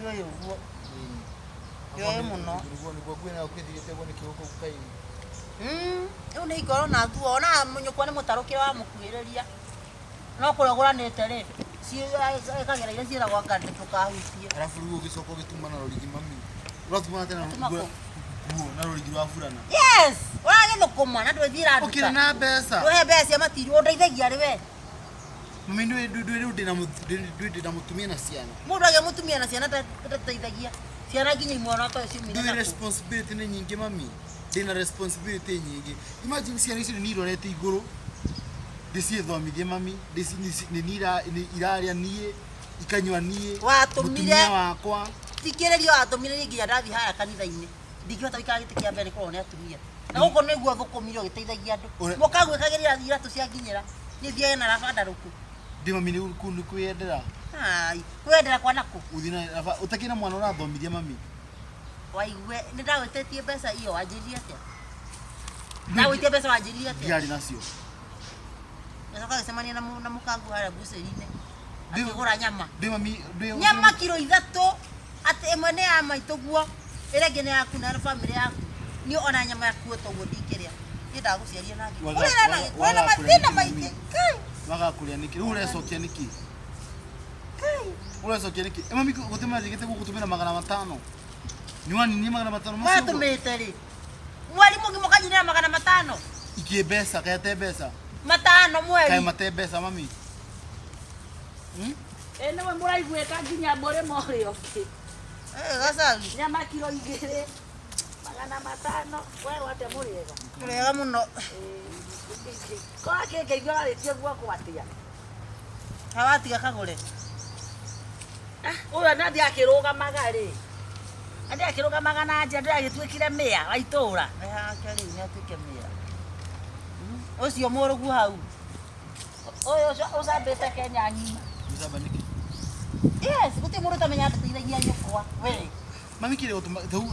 Ndiũĩ ũguo. Ndiũĩ mũno. Nĩguo nĩguo nguo nayo kwĩthirĩte ũguo nĩkĩo gũkũ kaĩ. Rĩu nĩ ingorwo na nguo ona nyũkwa nĩ mũtarũkĩre wamũkuhĩrĩria. No kũrĩa ũgũranĩte rĩ, ĩkagĩra iria ciĩragwo anga ndũkahutie. Arabu rĩu ũgĩcoka ũgĩtuma na rũrigi mami. Ũratuma atĩa na Ũratuma nguo kũ? nguo na rũrigi rwa burana? Yes! Ũragĩthũkũma na ndwĩthiĩra nduka. Ũkĩrĩ na mbeca. Ndũhe mbeca cia matiri, ũndeithagia rĩ we? Mami ndũĩ ndũĩ rĩu ndĩna ndĩna mũtumia na ciana. Mũndũ agĩa mũtumia na ciana ndateithagia. Ciana nginya imwe ona toĩ ciumire Ndũĩ nakũ. responsibility nĩ nyingĩ mami. Ndĩna responsibility nyingĩ. Imagine ciana icio nĩ niĩ irorete igũrũ. Ndĩcithomithie mami, nĩ niĩ irarĩa niĩ, ikanyua niĩ, Watũmire mũtumia wakwa. Thikĩrĩria watũmire niĩ nginya ndathiĩ harĩa kanitha-inĩ. Ndingĩhota gũikara gĩtĩ kĩa mbere nĩ kũrorwo nĩ atumia. Na gũkũ nĩguo thũkũmire ũgĩteithagia andũ. Mũkagwĩkagĩrĩra iratũ cia nginyĩra. Niĩ thiage na raba ndarũku. Ndĩ mami nĩ kũu nĩ kwĩyendera. Ai, kwĩyendera kwa nakũ? Ũthiĩ na raba ũtakĩrĩ na mwana ũrathomithia mami. Waigue, nĩ ndagwĩtĩtie mbeca iyo wanjĩrire atĩa? Ndagwĩtia mbeca wanjĩrire atĩa? Ndiarĩ nacio. Ngacoka gĩcemania na na mũkangu harĩa mbucĩri-inĩ. Akĩgũra nyama. Ndĩ mami ndĩ Nyama kiro 3 atĩ ĩmwe nĩ ya maitũguo, ĩrĩa ĩngĩ nĩ yaku na bamĩrĩ yaku. Niĩ ona nyama yaku toguo ndingĩrĩa. Niĩ ndagũciarire na ngĩkũrera na ngĩkũrera na mathĩna maingĩ. Ngai. Waga kũrĩa nĩkĩ? Rĩu ũrecokia nĩkĩ? Ngai. Ũrecokia nĩkĩ? Ĩ mami gũtũmĩra njĩkĩte gũgũtũmĩra 500. Nĩwaninie 500 macio ũguo? Watũmĩte rĩ? Mweri mũgima ũkanyinĩra 500? Ikĩ mbeca, kaĩ ate mbeca? 500 mweri. Kaĩ mate mbeca mami? Ĩ nĩwe mũraiguĩka nginya mũrĩmo ũrĩa ũngĩ. Eh, gacagi. Nyama kiro 2 500 werwo atĩa mũrĩega? Mũrĩega mũno. Korwo akĩngeithia warĩtie guoko atĩa? Hawatiga kagũre. Ũyũ na ndiakĩrũgamaga rĩ. Na ndiakĩrũgamaga na nja ndĩragĩtuĩkire mĩa wa itũũra. Nĩ hake rĩu nĩ atuĩke mĩa. Ũcio mũrũgu hau. Ũyũ ũcio ũcambĩte Kenya ng'ima. Ũcamba nĩkĩ? Yes, gũtirĩ mũndũ ũtamenya ndateithagia nyũkwa. We. Mami kĩrĩ gũtũma rĩu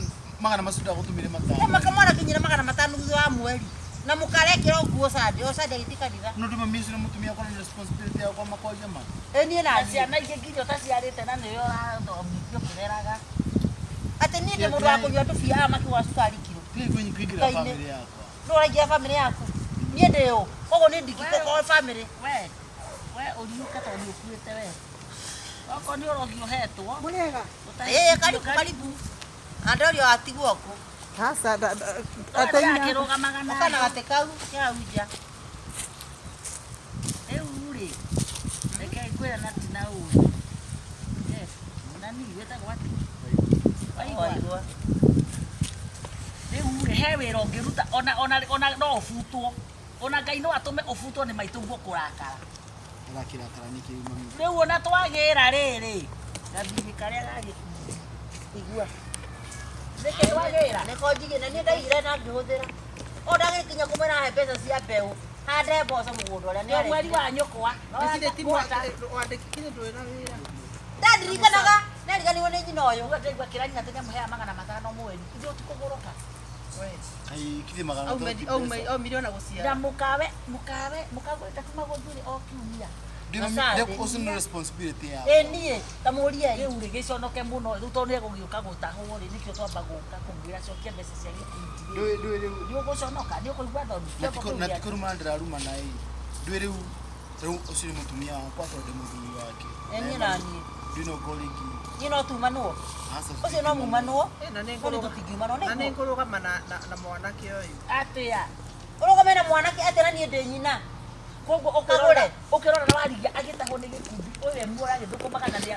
magana macio ndagũtũmĩre 500. Kama kamwana kinyira 500 thutha wa mweri. Na mũkarekĩra nguo Sunday, o Sunday agĩthiĩ kanitha. No ndĩ mami ũcio nĩ mũtumia wakwa na nĩ responsibility yakwa makwaria ma. Ĩ niĩ na Na niĩ. ciana ingĩ nginya ũtaciarĩte na nĩwe ũrathomithio ũkĩreraga. Atĩ niĩ ndĩ mũndũ wa kũnyua tũbia aya makĩgũra cukari kiro. Tigai kũingĩra Ngai nĩ- bamĩrĩ yakwa. Nũ ũraingĩra bamĩrĩ yaku? Niĩ ndĩ ũ? Koguo niĩ ndingĩkorwo bamĩrĩ. We, we ũriũke tondũ nĩ ũkuĩte we. Okorwo nĩ ũrogi ũhetwo. Mũrĩega? Ĩĩ karibu karibu. Andũ ũrĩa watigwo kũ? Aca, Akĩrũgamaga na Ũka na gatĩ kau ke hau nja. Rĩu rĩ, reke ngwĩre na ti na ũru. Yes, nani wĩtagwo atĩa? Waigua? Waigua. Rĩu rĩ, he wĩra ũngĩruta ona ona ona no ũbutwo. Ona Ngai no atũme ũbutwo nĩ maitũguo kũrakara. Ũrakĩrakara nĩkĩ rĩu mami? Rĩu ona twagĩra rĩrĩ, gathirĩ karĩa ga gĩkundi. Igua. Nĩkĩ twagĩra? Nĩko njigĩ na niĩ ndaigire na ngĩhũthĩra. O ndagĩkinya kũmwĩra he mbeca cia mbeũ. Hande mboco mũgũnda ũrĩa Nĩ mweri wa nyũkwa. Wandĩkire ndũrĩ na wĩra. Ndandirikanaga, nariganĩirwo nĩ nyina ũyũ. Ũguo ndaigua kĩra nyina atĩ nĩamũheaga 500 mweri. Ithuĩ tũkũgũrũka. Kaĩ kithĩ 500 ti mbeca? Aumire ona Na gũciara. mũkawe, mũkawe, mũkagũrĩte kuma gũthiĩ o kiumia. Ndĩ mami, Gacagi. ũcio nĩ responsibility yakwa. Ĩ niĩ ta mũrie Rĩu rĩ gĩconoke mũno rĩu tondũ nĩegũgĩũka gũtahwo rĩ nĩkĩo twamba gũka kũmwĩra cokia mbeca cia gĩkundi rĩ. Ndũĩ ndũĩ rĩu Nĩ ũgũconoka, nĩ ũkũigua thoni. na ti kũ- na ti kũruma ndĩrarumana ĩ. Ndũĩ rĩu rĩu ũcio nĩ mũtumia wakwa tondũ ndĩ mũthuri wake. Ĩ niĩ na niĩ. Ndũĩ no ngorwo rĩngĩ. Niĩ no tumanwo. Aca, Ũcio no mumanwo. Ĩ, na nĩ No nĩ ngũrũga- tũtingiumanwo na nĩ nĩguo. ngũrũgama na mwanake ũyũ. Atĩa? Ũrũgame na mwanake atĩa na niĩ ndĩ nyina. Koguo Kagũre. ũkĩrora ũkĩrora na warigia agĩtahwo nĩ gĩkundi ũyũ we mũragĩthũkũmaga na Nĩ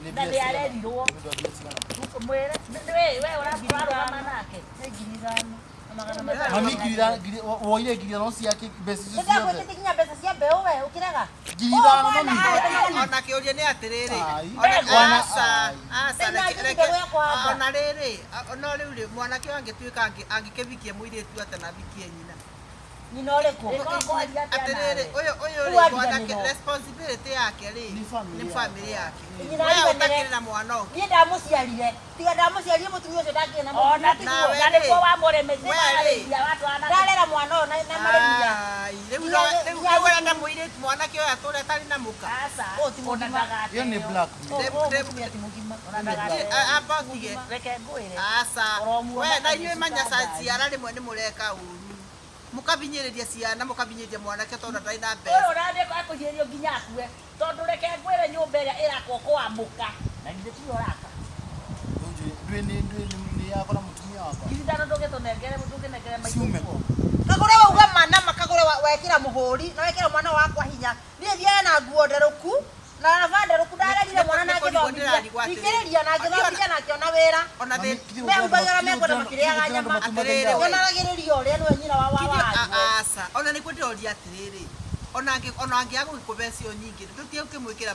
nĩ mbia cigana? arerirwo. Nĩ ũndũ wa mbia cigana? Mwĩre we we ũrarũgama nake. Nĩ 5,000 na 500. Mami woire 5,000 ciake mbeca icio ciothe. Nĩndagwĩtĩtie nginya mbeca cia mbeũ we ũkĩrega. 5,000 mami. Ona kĩũria nĩ atĩrĩrĩ, Ai. ona aca, Ai. aca, Thĩna reke- ngiri reke- mbegũ ya kũhanda. ona rĩrĩ, no rĩu rĩ, mwanake ũyũ angĩtuĩka angĩkĩvikia mũirĩtu atĩa na avikie nyina? Nyina ũrĩkũ? Atĩrĩrĩ, ũyũ ũyũ Rĩu rĩ, wariganĩrwo. mwanake responsibility yake rĩ, Nĩ family nĩ family yake. Nyina We ariganĩre. ũtakĩrĩ na mwana ũngĩ. Niĩ ndamũciarire. Tiga ndamũciarire mũtumia ũcio ndangĩrĩ na Ona mũtumia. Nawe na rĩ. nĩguo wamũrĩmĩte We rĩ. warĩithia watwana. Ndarera mwana ũyũ na marĩmia. Ai, rĩu Rĩu nginya ũrenda mũirĩtu mwanake ũyũ atũre atarĩ na mũka. Aca. Ũyũ ti Ona mũgima. ndagateo. Ĩyo nĩ blackmail. Ũyũ mũtumia ti mũgima. Ona ndagateo. Amba ũtige. Reke ngwĩre. Aca. Ũromuona We na inyuĩ agĩcuka manya ngari. ciara rĩmwe nĩ mũreka ũru. Mũkabinyĩrĩria ciana mũkabinyĩrĩria mwanake tondũ ndarĩ na Ũyũ mbeca. ũrathiĩ akũhiĩrio nginya akue. Tondũ reke ngwĩre nyũmba ĩrĩa ĩrakwo kwamũka. Na githĩ tiwe ũraka. Ndwĩ nĩ ndwĩ nĩ yakwa na mũtumia wakwa. Ngiri ithano ndũgĩtũnengere ndũkĩnengere maitũ Ciume guo. kũ? Kagũre wauga mana makagũre wekĩra mũhũri na wekĩra mwana wakwa hinya. Niĩ thiaga na nguo nderũku na raba nderũku ndarerire mwana na Nĩ kũrigwo ngĩthomithia. ndĩrarigwo atĩrĩrĩ. Thikĩrĩria na ngĩthomithia na ngĩona wĩra. Ona Mami, thĩ githĩ Mehumbagira gũtirĩ andũ- mekwenda githĩ makĩrĩaga gũtirĩ andũ nyama. matumagĩra Atĩrĩrĩ, we. Wonaragĩrĩria ũrĩa nĩwe nyina wa wa Kinya wa. aca ona nĩkuo ndĩroria atĩrĩrĩ ona angĩaga gũgĩkũhe cio nyingĩ ndũtige ũkĩmwĩkĩra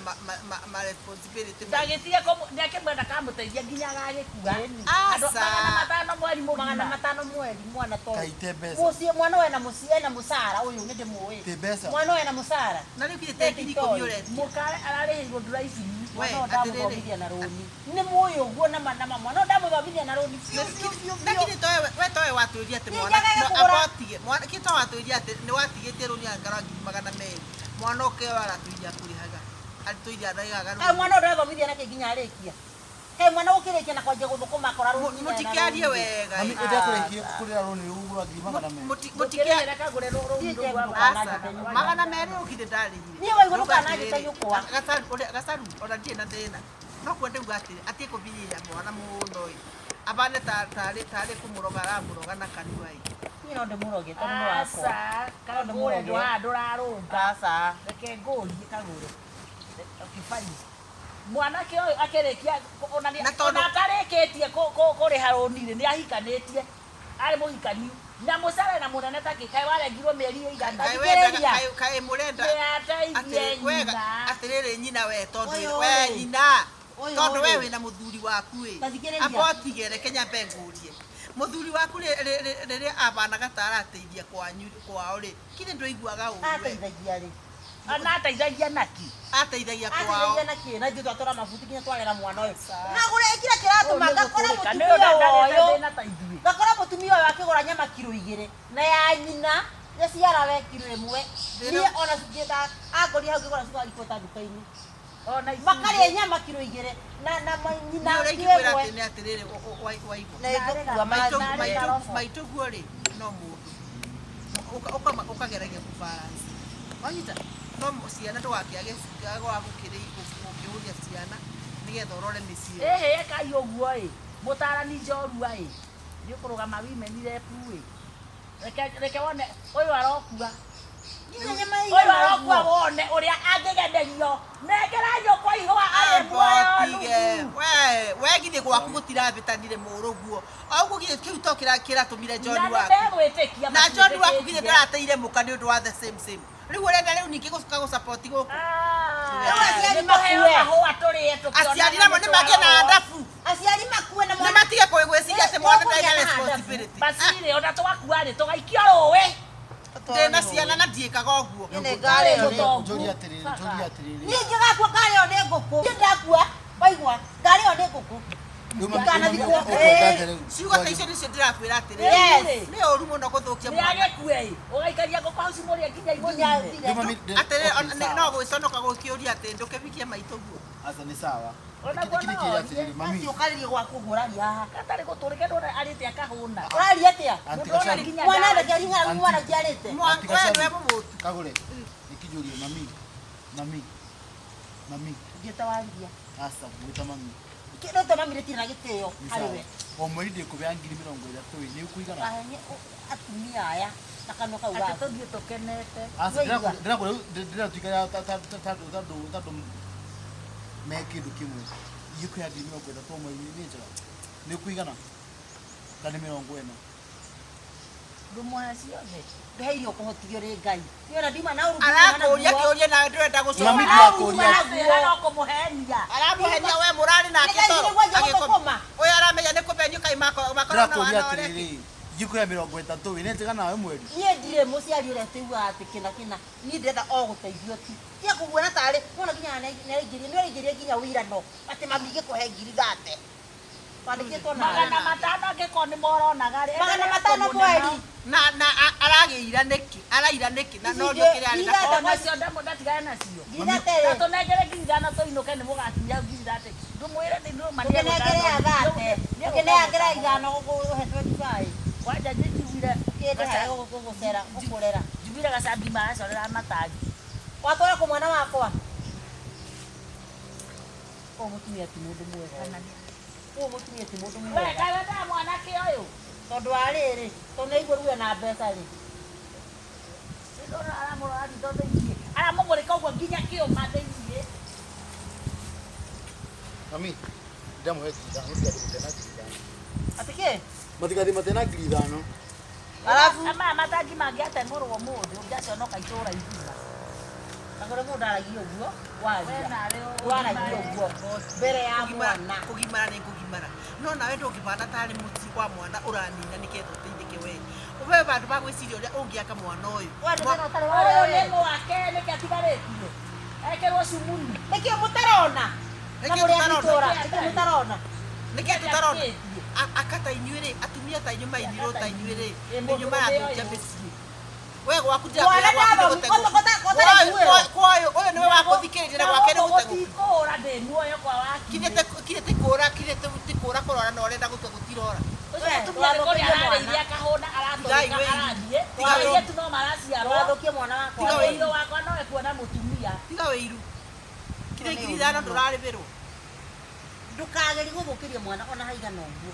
ma responsibility maingĩ. Ndagĩtige nĩakĩmwenda kamũteithia nginya agagĩkua. Andũ Aca. 500 mweri Magana mũgima. matano mweri mwana to. Kaite mbeca. Mũciĩ mwana ũyũ ena mũciĩ ena mũcara ũyũ nĩ ndĩmũĩ. Tĩ mbeca. Mwana ũyũ ena mũcara. Na rĩu githĩ te ngiri ikũmi ũretia. Mũkare ararĩhĩirwo nduraibini. We, Mwana ũyũ atĩrĩrĩ. ndamũthomithia na rũni. Nĩ mũĩ ũguo na ma na ma mwana ũyũ ndamũthomithia na rũni biũ biũ biũ Na biũ. githĩ towe we towe watwĩria atĩ Niĩ mwana njagage no, kũgũra. amba ũtige mwana kĩ towe watwĩria atĩ nĩ watigĩtie rũni angara 200,000 mwana ũke aratwĩria kũrĩhaga atwĩria arĩhaga Kaĩ mwana ũyũ ndarathomithia nakĩ nginya arĩkia. Kaĩ mwana ũkĩrĩkia na kwanjia gũthũkũma akora rũni nyina ena Mũtikĩarie rũni. wega Mami, ĩ. ĩndakũrĩkie kũrĩra rũni rũu rwa 200,000. Mũtikĩa Ndũkĩrĩhĩre kagũre rũni Niĩ rũu rwa Aca, magana. 200 ũkire ndarĩhire. Niĩ waigua Ndauga ndũkananjĩte atĩrĩrĩ, nyũkwa. Gacaru ona ndirĩ na thĩna no kuo ndauga atĩrĩ atige kũbinyĩrĩria mwana mũno ĩ abane tarĩ kũmũroga aramũroga na kanua ĩ. Niĩ no ndĩmũroge tondũ nĩ wakwa. Aca, kagũre ndũhaha ndũrarũnga. Aca. Reke ngũrie kagũre. Kĩbani. Mwanake ũyũ akĩrĩkia ona Na tondũ- ona atarĩkĩtie kũrĩha rũni rĩ nĩ ahikanĩtie. Arĩ mũhikaniu. Na mũcara na mũnene takĩ kaĩ warengirwo mĩeri ĩigana. Kaĩ wendaga kaĩ mũrenda Nĩ ateithie atĩ wega nyina. atĩrĩrĩ nyina we tondũ Ũyũ we rĩ. nyina Ũyũ tondũ we rĩ. wĩna mũthuri waku ĩ Ta thikĩrĩria. amba ũtige reke nyambe ngũrie mũthuri waku rĩrĩa abanaga ta arateithia kwanyu kwao rĩ kithĩ ndũiguaga ũru we Ateithagia rĩ. Ona ateithagia naki. ateithagia kwao Ateithagia na kĩ? Na ithuĩ twatwara mabuti nginya twarera mwana ũyũ. Nagũra ĩkĩra kĩratũma ngakora Nĩ mũtumia ũndandarĩte ũyũ. thĩna ta ithuĩ. Ngakora mũtumia ũyũ akĩgũra nyama kiro igĩrĩ na ya nyina yaciara we kiro ĩmwe. Thĩna- Niĩ ona ngĩta angorire hau ngĩgũra cukari kweta nduka-inĩ. Ona ithuĩ. Makarĩa nyama kiro igĩrĩ na na nyina Nĩ ũrĩa kiro ingĩkwĩra ĩmwe. atĩ nĩ atĩrĩrĩ waigua Na ĩngũkua maitũ maĩ. maitũ Robo. maitũ guo rĩ no mũndũ ũkageragia kũbalance wanyita no ciana ndũgakĩage gwa gũkĩhũria ciana nĩgetha ũrore mĩciĩ Ĩhĩ ĩkai ũguo ĩ. Mũtarani njorua ĩ. Nĩ ũkũrũgama women rep ĩ. Reke reke wone ũyũ arokua. Nginya nyama Ũyũ ĩigana arokua ũguo. wone ũrĩa angĩgemerio. Nengera nyũkwa ihũa arĩ muoyo Ambotige nuthu. we we githĩ gwaku gũtirabĩtanire mũrũguo o ũguo githĩ kĩu to kĩratũmire John Na waku nĩmegwĩtĩkia na John waku githĩ matiĩtĩkĩtie. ndarateire mũka nĩ ũndũ wa the same same rĩu ũrenda rĩu ningĩ gũcoka gũsupport gũkũ Rĩu aciari Nĩ tũheo makue. mahũa tũrĩe tũkĩonaga aciari namo nĩ magĩe na nĩtwarorwo. ndabu Aciari makue na nĩ mwana matige gwĩciria atĩ mwana ndarĩ na Tũkũgĩa na responsibility. Basi rĩ ona twakua rĩ tũgaikio rũĩ. Ndĩ na ciana na ndiĩkaga ũguo. Niĩ nĩ ngarĩo nĩ Mũtongu. Njũrie atĩrĩrĩ, njũrie atĩrĩrĩ. Niĩ ingĩgakua ngarĩo nĩ ngũkũ. Niĩ ndakua waigua ngarĩo nĩ ngũkũ. Rĩu mami, Ndikanathikwo. ũkwenda atĩa rĩu? Ciugo ta icio nĩcio ndĩrakwĩra atĩrĩrĩ. Yes. Nĩ ũru mũno gũthũkia Nĩ mwana. agĩkue ĩ. Ũgaikaria ngũkũ hau cimũrĩe nginya Nginya imũnine. thire. Rĩu mami, Atĩrĩrĩ, okay, ona- nĩ- sawa. no gwĩconoka gũkĩũria atĩ ndũkĩbikie maitũ guo. Aca nĩ sawa. Ona Lakini guo kile no kĩrĩa orie. atĩrĩrĩ, mami. Aci ũkarĩrie gwaku ũguo ũraria haha. Gatarĩ gũtũrĩke ndona arĩte akahũna. Ũraria atĩa? Auntie Mũndũ ona Gacaru. nginya Mwana ndawa. ndekeri ng'aragu mwana njiarĩte. Auntie We Gacaru. nĩwe mũmũtu. Kagũre. Nĩkĩnjũrie mami. Mami. Mami. Ngĩta wariria. Aca gwĩta mami. Kĩndũ mami rĩtirĩ na gĩtĩo Nĩ harĩ sawa. we. O mweri ndĩkũbea 30,000 ĩ, nĩ ũkũigana? Ahenie atumia aya na kanua kau Atĩ gaku. tũthiĩ tũkenete. Aca Waigua? ndĩrakũrĩa ndĩratuĩka tondũ me kĩndũ kĩmwe. Ingĩkũhea 30,000 o mweri nĩ njega? Nĩ ũkũigana? Kana nĩ 40? Ndũmũhe ciothe. Ndũheirwo kũhotithio nĩ Ngai. Niĩ ona ndiuma na ũru Arakũria kĩũria nawe ndũrenda Mami, gũcoka. ndirakũria. Aratwĩra no kũmũhenia. Aramũhenia we mũrarĩ nake Nĩ toro. Ngai nĩguo Agĩkoma. gũthũkũma. Ũyũ aramenya nĩ kũbenio kaĩ makorwo na Ndĩrakũria wana ũrĩa atĩrĩrĩ, ingĩkũhea 30 ĩ, nĩ njega nawe mweri? Niĩ ndirĩ mũciari ũrĩa tũiguaga atĩ kĩna kĩna. Niĩ ndĩrenda o gũteithio tu. Tiga kũguona tarĩ wona nginya nĩaraingĩria nĩaraingĩria nginya wĩirano atĩ mami ingĩkũhe 30,000. Wandĩkĩtwo nawe. 500 angĩkorwo nĩ moronaga rĩ. 500 mweri. Na aragĩira nĩkĩ? Araira nĩkĩ na Ici norio ingĩ- kĩrĩa arĩ ngiri nakĩo. ithatũ Ona cio ndatigane nacio. Ngiri thate rĩ. Tũnengere ngiri ithano tũinũke nĩ mũgakinya ngiri thate. Ndũmwĩre nĩ nũma nĩ Ũkĩnengere ya thate. Ũkĩnengere ithano gũkũhe 25. Kwanja njiguire Kĩndĩ harĩa gũgũcera gũkũrera. njiguire gacambi maracorera matangi. Watwara kũ mwana wakwa? Ũyũ mũtumia ti mũndũ mwega. Ũyũ mũtumia ti mũndũ We mwega. kaĩ wendaga mwanake ũyũ? Tondũ wa rĩrĩ, tondũ nĩaigua ruo na mbeca rĩ. Ndona aramũrora ritho thĩiniĩ. Aramũmũrĩka ũguo nginya kĩũma thĩiniĩ. Mami, ndamũhe ngiri ithano, mũtigathiĩ mũtena ngiri ithano. Atĩ kĩ? Matigathiĩ matena ngiri ithano. Arabu Maya matangi mangĩateng'ũrwo ũmũthĩ ũngĩaconoka itũũra igima. Angorwo mũndũ aragia ũguo, We waria. nawe Waragia ũguo mbere ya mwana. Kũgimara nĩ kũgimara. No nawe ndũngĩbana tarĩ mũciĩ wa mwana ũranina nĩgetha ũteithĩke we. We vandũ va gwĩciria ũrĩa ũngĩaka mwana ũyũ. Wa ndũmĩra ũtarĩ wa Ũyũ wewe. nĩ mwake nĩkĩ atigarĩtie? Ekĩrwo cumuni. Nĩkĩ mũtarona? Na Nĩkĩ mũrĩ a tũtarona? itũũra, nĩkĩ mũtarona? Nĩkĩ tũtarona? Atigarĩtie. Aka ta inyuĩ rĩ, atumia ta inyuĩ mainirwo ta inyuĩ rĩ, Ĩ, nĩ mũndũ inyuĩ marathũkia ũyũ. mĩciĩ. We gwaku Mwana ndĩrakwĩra gwaku nĩ ndathomi- gũtegũku. kota- kota- Kwa- kwa ũyũ ũyũ nĩwe wakũthikĩrĩria na gwake nĩ gũtegũku. Gũtikũra ndĩ muoyo kwa wakiri. Kinyĩte ti kũra, kinyĩte ti kũra kũrora na ũrenda gũtua gũtirora. Ũcio We, mũtumia nĩ kũrĩa wathũkĩrie mwana. ararĩithia akahũna aratũrĩka Tigai wĩiru. arathiĩ. Tiga wĩiru. Airĩtu no maraciarwo. Wathũkie mwana wakwa. Tiga wĩiru. Mũirũ wakwa no ekuona mũtumia. Tiga wĩiru. Kinya ngiri ithano ndũrarĩbĩrwo. Ndũkagerie gũthũkĩria mwana ona haigana ũguo.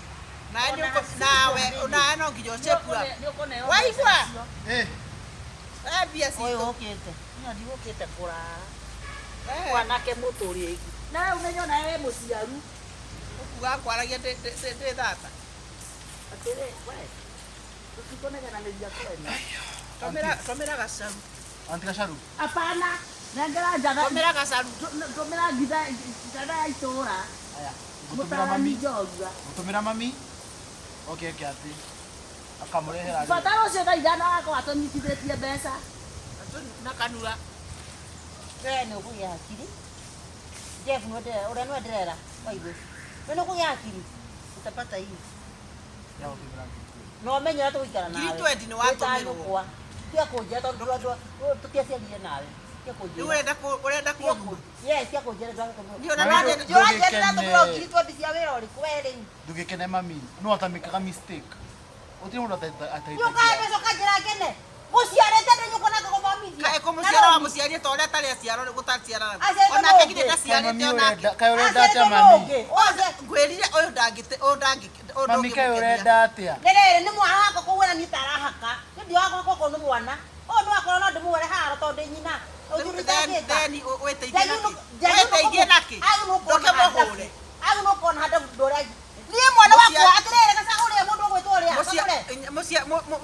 Nawe Ona nĩ nawe haciĩ nawe no nginya ũcepua. Nĩ ũkũneo Waigua? mbeca icio. Eh, Eh, mbia Ũyũ citũ. ũkĩte. Niĩ ndigũkĩte kũrara. Eh, Mwanake mũtũrĩki. Nawe ũmenye onawe wĩ mũciaru. ũkuga ngwaragia ndĩ thata. Atĩrĩ, we. Tũtikũnegenanĩria kwene. Tũmĩra gacaru. Aunty Gacaru. Hapana. Nengera njatha. Tũmĩra gacaru. Tũmĩra ngitha njatha ya itũũra. Aya, ngũtũmĩra Mũtarani mami. njorua. Ngũtũmĩra mami. Oke eke atĩ. Akamũrehera rĩ. Bata rũciũ thaa ithano agakorwo atũnyitithĩtie mbeca. Na kanua. We nĩ ũkũgĩa hakiri. Jeff nĩwe ndĩrera, ũrĩa nĩwe ndĩrera. Waigua. We nĩ ũkũgĩa hakiri. Utapata hii. Ya gũtũmĩra ngiri twendi. Na ũmenye ũrĩa tũgũikara Ngiri nawe. twendi nĩ watũmĩrwo. Wĩ ta nyũkwa. Tiga kũnjĩra tondũ tũtiaciarire nawe. Tiga Rĩu kũnjĩra. ũrenda ũrenda kũruma. Yes, tiga kũnjĩra ndwagĩtũmĩrwo. Niĩ ona Mami, no ndũ- Njũranjĩra ndũgĩkene. ndatũmĩrwo ngiri twendi cia wĩra ũrĩkũ we rĩu. Ndũgĩkene mami. No atamĩkaga mistake. Gũtirĩ mũndũ Nĩ ũkahe mbeca ũkanjĩra ngene. Gũciarĩte ndĩ nyũkwa na ngagũthomithia. Kaĩ kũmũciara wa mũciarie ta ũrĩa atarĩ aciarwo gũtaciarana. Aciarĩtwo Onake nũ nginya ũngĩ? ndaciarĩte onake. Kaĩ ũrenda atĩa Aciarĩtwo nũ mami? ũngĩ? Ngwĩrire ũyũ ndangĩte ũyũ ndangĩ ũyũ Mami kaĩ ndũngĩmũkenia. ũrenda atĩa? Rĩrĩ nĩ mwana wakwa koguo na niĩ tarahaka. Nĩ ndiwaga koguo nĩ mwana. Ũyũ nĩ wakwa no ndĩmuone haro tondũ ndĩ nyina. Ũthuri Then ndangĩka. then wĩteithie nakĩ? Wĩteithie nakĩ? Ndũkĩmũhũre. Agĩ nĩ ũkona handũ ndũrĩa. Niĩ mwana wakwa atĩrĩrĩ gaca ũrĩa mũndũ ũgwĩtwo ũrĩa. Gacũre.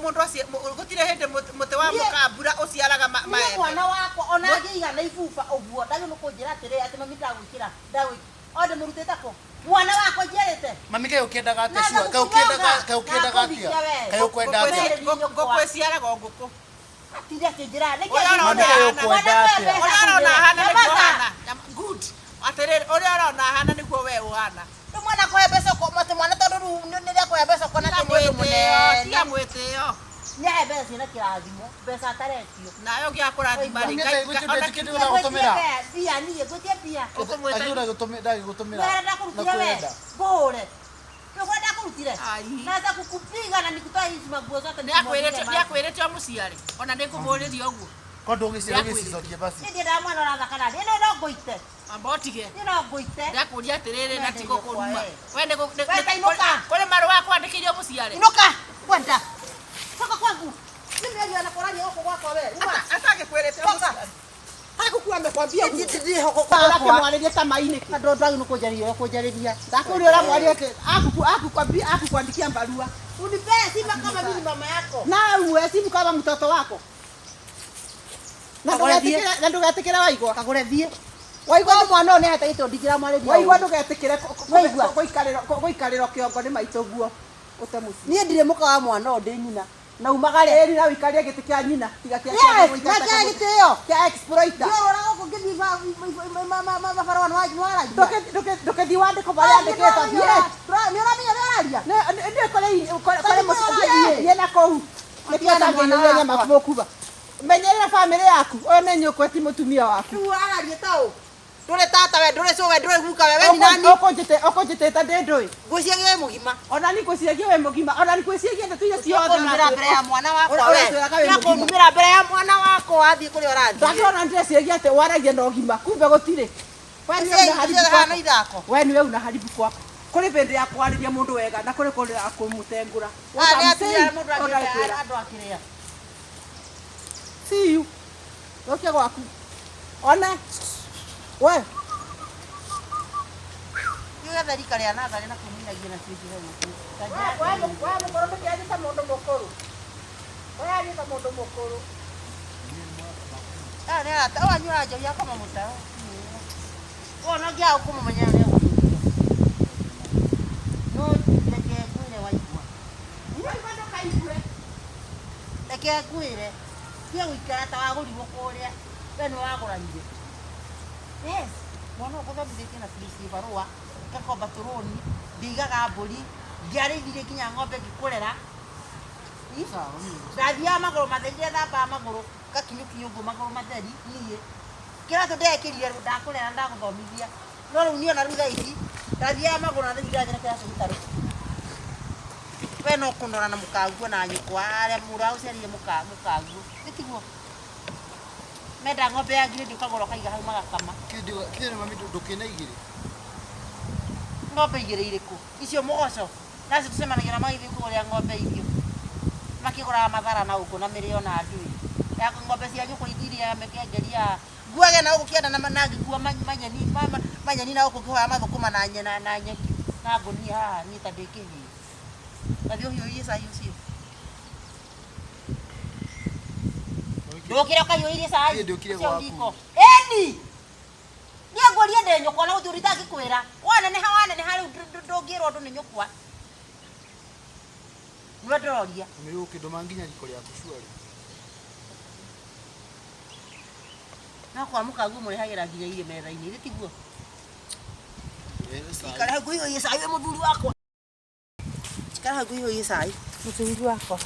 Mũndũ acio gũtirĩ hĩndĩ mũtĩ wa Niĩ- mũkambura ũciaraga Niĩ maembe. mwana wakwa ona angĩigana ibuba ũguo ndagĩ nĩ kũnjĩra atĩrĩrĩ atĩ mami ndagwĩkĩra ndagwĩkĩra. O ndĩmũrutĩte kũ? Mwana wakwa njiarĩte. Mami kaĩ ũkĩendaga atĩa Na sure? Kaĩ ũkĩendaga kaĩ ũkĩendaga atĩa? Nakũhikia we. Kaĩ ũkwenda atĩa? Ngũkũ ĩciaraga o ngũkũ. Atinde akĩnjĩra nĩkĩ Ũrĩa ũrona Mami kaĩ ũkwenda atĩa? Ũrĩa ũrona ahana nĩguo ũhana. Good. Atĩrĩrĩ ũrĩa ũrona ahana nĩguo we ũhana. Rĩu mwana kũhe mbeca ũko atĩ mwana tondũ rĩu nĩ rĩa mbeca ũkona Tiga atĩ nĩ ũndũ mwĩtĩo, tiga mũnene. mwĩtĩo. Nĩahe mbeca ciĩna kĩrathimo, mbeca ataretio. Nawe ũngĩakũrathima rĩ, Mami Ngai- kaĩ gũtirĩ ona- kĩndũ ũragũtũmĩra? Mbia niĩ ngwĩtie mbia. Ũkũmwĩta- Akiuga ndagĩgũtũmĩra. Wera ndakũrutire we. Nakwenda. Ngũhũre. Nĩguo ndakũrutire. Ai. Naweza kukupiga na nikutoe hizi maguo zote Nĩakwĩrĩte nĩakwĩrĩte ũmũciare ona nĩngũmũrĩria ũguo Ko ndũgĩcicokie basi. Niĩ ndiendaga mwana ũrathaka naniĩ. Ĩno no ngũite. amba ũtige Niĩ no ngũite. ndakũria atĩrĩrĩ na Wende tigo kũruma nyũkwa, we nĩ We ta inũka. kũrĩ marũa kwandĩkĩire ũmũciare Inuka. Kwenda. Toka kwangu. Mimi ndio nakorania huko kwako wewe. Uma. Atangĩkwĩrĩte Toka. ũmũciare Hakukuwa amekwambia ũguo. Ndiye huko kwakwa. Ũrakĩmwarĩria ta mai nĩkĩ? Andũ ndwagi nĩ kũnjarĩria kũnjarĩria. Ndakũria ũramwaria akukwambia akukuandikia barua. Unipee sifa kama mimi ni mama yako. Na uwe simu kama mtoto wako. Na Kagũre thiĩ. ndũgetĩkĩre na ndũgetĩkĩre waigua. Kagũre thiĩ. Waigua Waigua mwana ũyũ nĩ ahĩtahĩtwo ndingĩramwarĩria. Waigua ndũgetĩkĩre Waigua. gũikarĩrwo kĩongo nĩ maitũ guo ũte mũciĩ. Niĩ ndirĩ mũka wa mwana ũyũ ndĩ nyina. Na umagare. Ĩri na ũikarie gĩtĩ kĩa nyina tiga kĩa Yes, na kĩa gĩtĩo. kĩa exploiter. Ndiorora gũkũ ngĩthiĩ mabarũa nĩ waragia. Ndũkĩthiĩ wandĩko marĩa andĩkĩtwo thiĩ. Nĩ ũramenya ũrĩa ũraria? Nĩ kũrĩ mũciĩ thiĩ na kũu. Nĩkĩo Atiana mwana ũtangĩnyuria nyama wakwa. mũkuba. Menyerera bamĩrĩ yaku. Ũyũ nĩ nyũkwa ti mũtumia waku. Rĩu araria ta ũ? Ndũrĩ tata we, ndũrĩ cũwe, ndũrĩ guka we, we ni nani? Ũkũnjĩtĩte ndĩ ndũĩ. Ngwĩciria wĩ mũgima. Ona ni ngwĩciragia wĩ mũgima. Ona ni ngwĩciragia ndeto iria ciothe. Ũkũnumĩra mbere ya mwana wakwa we. Ũratwĩraga wĩ mũgima. Ũkũnumĩra mbere ya mwana wakwa wathiĩ kũrĩa ũrathiĩ. Ndakĩona ndĩreciragia atĩ waragia na ũgima kumbe gũtirĩ. We nĩwe Icio una haribu hana kwako. ithako. We nĩwe una haribu kwako. Kũrĩ hĩndĩ ya kwarĩria mũndũ wega na kũrĩ kũrĩ ya kũmũtengũra. What Aya nĩ I'm atumia saying, arĩa mũndũ no ndakwĩra. angĩte andũ akĩrĩa. See you. Ũke gwaku. One. We. Nĩ ũgetha rika rĩa natharĩ na kũminagia na ciĩ hau ũguo. We mũkũrũ ndũkĩarie ta mũndũ mũkũrũ. We arie ta mũndũ mũkũrũ. Aya nĩ arata, ũyũ anyuaga njohi akoma mũtaro. Wona ũngĩaga kũmũmenya nĩ egũkũria. No reke ngwĩre waigua. Waigua ndũkaigue. Reke ngwĩre. Tiga gũikara ta wagũrirwo kũrĩa. We nĩ wagũranire. Yes. Mwana ũyũ ngũthomithĩtie na fees barũa, ngakomba tũrũni, ndiigaga mbũri, ndiarĩithirie nginya ng'ombe ngĩkũrera. Ndathiaga magũrũ matheri, ndethambaga magũrũ, ngakinyũkinya ũguo magũrũ matheri, niĩ. Kĩratũ ndekĩrire ndakũrera ndagũthomithia. No rĩu niĩ ona rĩu thaa ici, ndathiaga magũrũ na rĩu ndĩrathiĩ na kĩratũ gĩtarũ. We no kũnora na mũkaguo na nyũkwa arĩa mũrũ agũciarire mũkaguo. Nĩ tiguo? Menda ng'ombe ya ngirĩndi ũkagũra ũkaiga hau magakama. Kĩndũ mami ndũkĩna igĩrĩ. Ng'ombe igĩrĩ irĩkũ? Icio mũgoco. Nacio tũcemanagia na magĩthiĩ kũgũrĩra ng'ombe irio. Makĩgũraga mathara na ũkũ na mĩrĩo na ndũĩ. Ya ng'ombe cia nyũkwa iria mĩkengeri ya nguage na gũkũ kĩanda na ngĩkua manyeni manyeni na gũkũ ngĩhoya mathũkũma na na nyeki na ngũnia haha niĩ ta ndĩ kĩhĩĩ. Gathiĩ ũhiũhie cai ũcio. Ndũkĩre ũkahiũhĩrie cai. Niĩ ndũkire Ũcio gwaku. riko. Ĩni! Niĩ ngũrie ndĩ nyũkwa na gũtirĩ itangĩkwĩra. Waneneha waneneha rĩu ndũngĩrwo ũndũ nĩ nyũkwa. Nĩwe ndĩroria. Mami ũkĩndũma nginya riko rĩaku surely. No kwa mũkaguo mũrehagĩra nginya irio metha-inĩ, githĩ tiguo? Rehe cai. Ikara hau ngũihũrie cai we mũthuri wakwa. Ikara hau ngũihũrie cai. Mũthuri wakwa.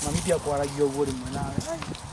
Mami tiga kwaragia ũguo rĩmwe nawe.